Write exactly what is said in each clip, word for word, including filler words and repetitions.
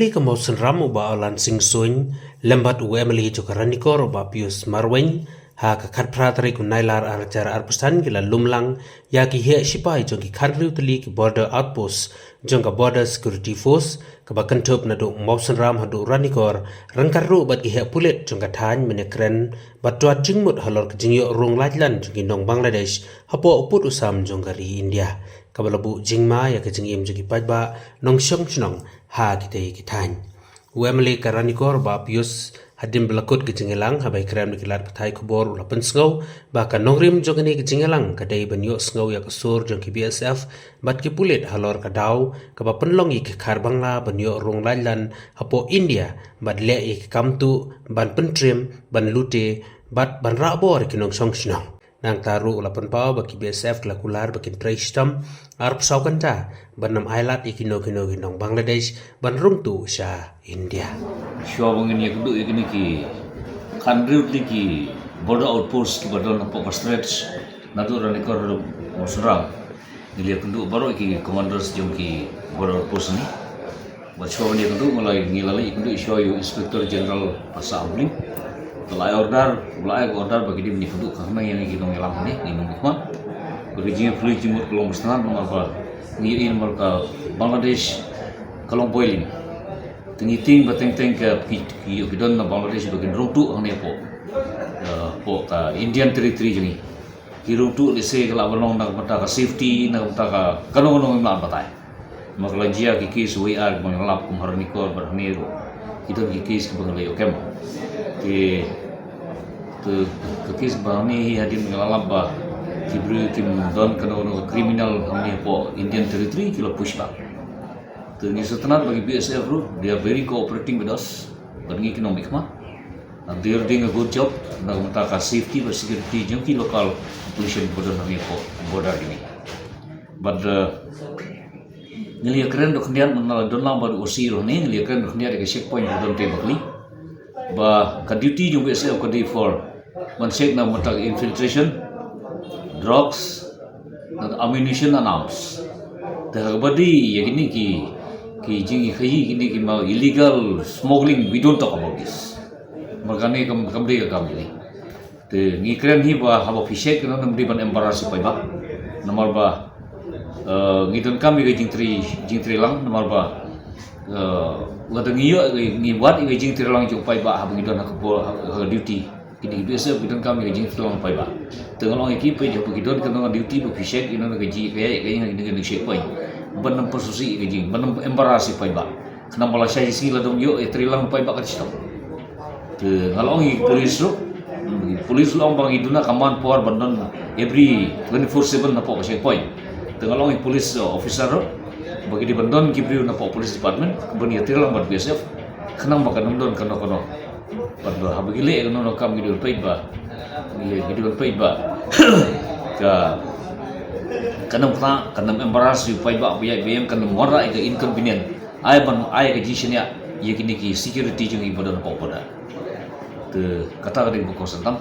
Ka Mawsynram u Bah Alan Singh Suin lem bad u M L A jong ka Ranikor u Bah Pius Marwein ha ka khatphra tarik u Nailar arhajar arphew san ki la lum lang ïa ki heh shipai jong ki khathynriew tylli ki Border Outpost jong ka Border Security Force kaba kynthup naduh Mawsynram haduh Ranikor, ryngkat ruh bad ki heh pulit jong ka thaiñ ban ïakren bad tuat jingmut halor ka jingïoh rung laitlan jong ki nong Bangladesh hapoh u pud u sam jong ka ri India, kaba la buh jingma ïa ka jingim jong ki paidbah nongshong shnong ha kitei ki thaiñ. U M L A ka Ranikor Bah Pius, hadien ba la kut ka jingïalang, haba ïakren bad ki lad pathai khubor u la pynsngew ba ka nongrim jong kane ka jingïalang ka dei ban ïohsngew ïa ka sur jong ki B S F bad ki pulit halor ka daw kaba pynlong ïa ki khar Bangla ban ïoh rung laitlan hapoh India bad leh ïa ki kam tuh ban pyntriem, ban lute bad ban rah bor ïa ki nongshong shnong. Nangta ruh u la pynpaw ba ki B S F ki la kular ba kin trei shitom arphew saw kynta ban ym ailad ïa kino kino ki nong Bangladesh ban rung tuh sha India. Shuwa ba ngin ïakynduh ïa kine ki khathynriew tylli ki Border Outpost kiba don hapoh ka Straits, naduh Ranikor haduh Mawsynram, ngi la ïakynduh baroh ïa ki commanders jong ki Border Outpost hangne. Bad shuwa ban ïakynduh, ngi la, ngi la leit ïakynduh shuwa ïa u Inspector General Passah Abling. Te u la ai order, u la ai order ba ki dei ban ïakynduh, ka khnang ïa ngi ki nongïalam hangne, ngi nongmihkhmat. Bad ka jingïakynduh jingmut ka long ba sngewtynnat namar ba ngi ïohi namar ka Bangladesh ka long boiling. Te ngi tieng ba teng teng ka ki, ki, ki don na Bangladesh ba kin rung tuh hangne hapoh, eh, hapoh ka Indian Territory jong ngi. Ki rung tuh lehse ka lah ban long na ka bynta ka safety, na ka bynta ka kano kano ngim lah ban batai. Ma ka la jia ki case wei ar kiba ngi la lap kum ha Ranikor bad hangne ruh ki don ki case kiba ngi la ïoh kem. Te, te ka case ba hangne hi hadien ba ngi la lap ba ki briew kim don kano kano ka criminal hangne hapoh Indian Territory ki la push back. Te ngi sngewtynnat ba ki B S F ruh, they are very cooperating with us. Bad ngi ki nongmihkhmat, and they are doing a good job na ka bynta ka safety bad security jong ki local population ba don hangne hapoh border jong ngi. Bad, eh, ngi la ïakren ruh khyndiat, mynta la don lang bad u O C ruh hangne, ngi la ïakren ruh khyndiat ïa ka checkpoint ba don te bakli. Ba ka duty jong B S F ka dei for ban check na ka bynta ka infiltration, drugs, na ammunition and arms. Te ha kaba dei ïa kine ki, ki jingkhaïi kine ki ma illegal smuggling, we don't talk about this. Namar kane kam, kam dei ka kam jong ngi. Te ngi kren hi ba haba phi check kane ym dei ban embarrass ïa u paidbah. Namar ba, eh, ngi donkam ïa ka jingtrei, jingtrei lang namar ba, eh, lada ngi ïoh, ngi wad ïa ka jingtrei lang jong u paidbah haba ngi don ha ka por, ha, ha ka duty. Kine ki B S F ki donkam ïa ka jingtrei lang u paidbah. Te nga la ong ïa ki, peit haba ki don kane ka duty ba phi check ïa kane ka jing, ka ïa, ka ïa, ka ïa, ka ïa, ka ïa, ka ïa, ban ym pynsuhsieh ïa ka jing, ban ym embarrass ïa u paidbah. Khnang ba lashai sngi lada ym ïoh ïatrei lang u paidbah ka shitom. Te nga la ong ïa ki police ruh, hmm, police la ong ba ngi duna ka manpower ban don every twenty-four seven hapoh ka checkpoint. Te nga la ong ïa ki police, uh, officer ruh ba ki dei ban don ki briew napoh police department ban ïatrei lang bad B S F, khnang ba kan ym don kano kano. Bad ba haba ki leh kano kano kam ki dei ban peit ba, ki dei ban peit ba ka, kan ym khlaiñ, kan ym embarrass ïa u paidbah ba ïaid ba ïeng, kan ym wanrah ïa ka inconvenient. Ai ban ai ka jingshaniah ïa kine ki security jong ngi ba don hapoh border. Te kata ka dei kaba kongsan tam.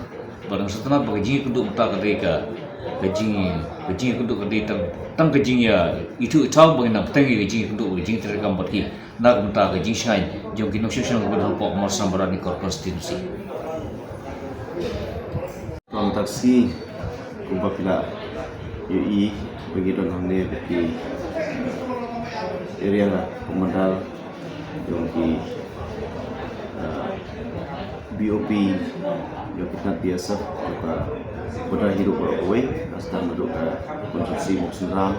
Bad nga sngewtynnat ba ka jingïakynduh mynta ka dei ka, ka jing, ka jingïakynduh ka dei tang, tang ka jingïa ithuh ithaw ba ngin nang bteng ïa ka jingïakynduh, ka jingtreikam bad ki na ka bynta ka jingshngaiñ jong ki nongshong shnong kiba don hapoh ka Mawsynram bad Ranikor constituency. Tang taxi kumba phi la ïohi ba ngi don hangne bad ki, eh, area commander jong ki, eh, B O P jong ki tnat B S F jong ka border hi ruh baroh kawei, na start naduh ka constituency Mawsynram,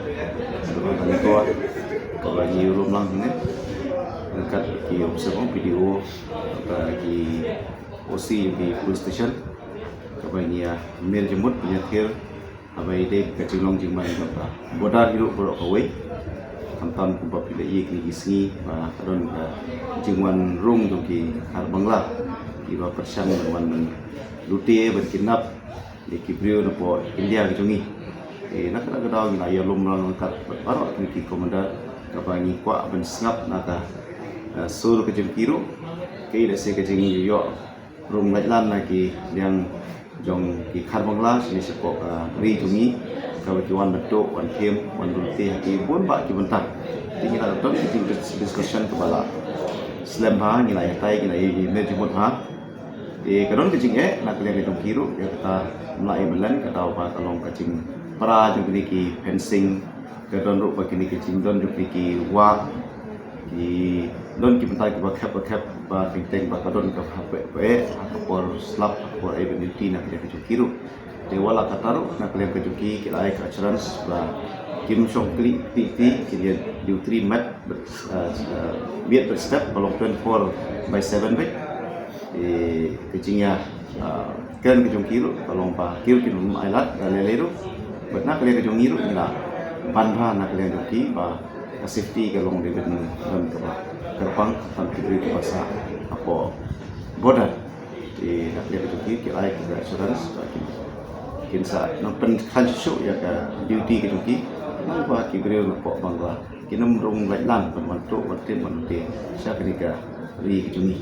naduh ka Ranikor, kaba ngi ïalum lang hangne ryngkat ki officer jong P D O, bad ki O C jong ki police station, kaba ngi ïa mih jingmut ban ïathir haba ïadei ka jinglong jingman jong ka border hi ruh baroh kawei. Khamtam kumba phi la ïohi kine ki sngi ba ka don ka jingwan rung jong ki khar Bangla kiba pyrshang ban wan ban lute ban kidnap ïa ki briew napoh India ki jong ngi. Te na kata ka daw ngi la ïalum lang ryngkat bad baroh kine ki commander kaba ngi kwah ban sngap na ka, eh, sur ka jong ki ruh. Kaei lehse ka jingïoh rung laitlan na ki liang jong ki khar Bangla shane shapoh ka ri jong ngi, kaba ki wan ban tuh, wan khim, wan lute ha ki bun bah ki bynta. Te ngi la don ka jing discussion kaba la Slem bha, ngi la ïatai, ngi la ïa, ïa, mer jingmut bha. Te ka don ka jingeh na ka liang ka jong ki ruh ïa kata, ym lah ïa ban len, kata ba ka long ka jingpra jong kine ki fencing, ka don ruh ba kine ki jingdon jong kine ki wah, ki don ki bynta kiba khep ba khep, ba ki teng ba ka don ka hap ba eh, ha ka por slap, ha ka por eh ban duty na ka liang ka jong ki ruh. Te wat la katta ruh na ka liang ka jong ki, ki la ai ka assurance ba kim shong kli kti kti, ki leit duty met, eh, eh, miet bad step, ba long twenty-four by seven beit. Te ka jingïa, eh, kren ka jong ki ruh ka long ba ki ruh kin ym ailad da lei lei ruh. Bad na ka liang ka jong ngi ruh ngi la ban bha na ka liang jong ki ba ka safety ka long dei ban don kaba kyrpang, khamtam ki briew kiba sah hapoh border. Te na ka liang ka jong ki, ki la ai ka assurance ba kin, kin sa nang pynkhlaiñ shuh shuh ïa ka duty ka jong ki. Namar ba ki briew napoh Bangla kin ym rung lait lang ban wan tuh, wan tip, wan tip sha kane ka ri ka jong ngi.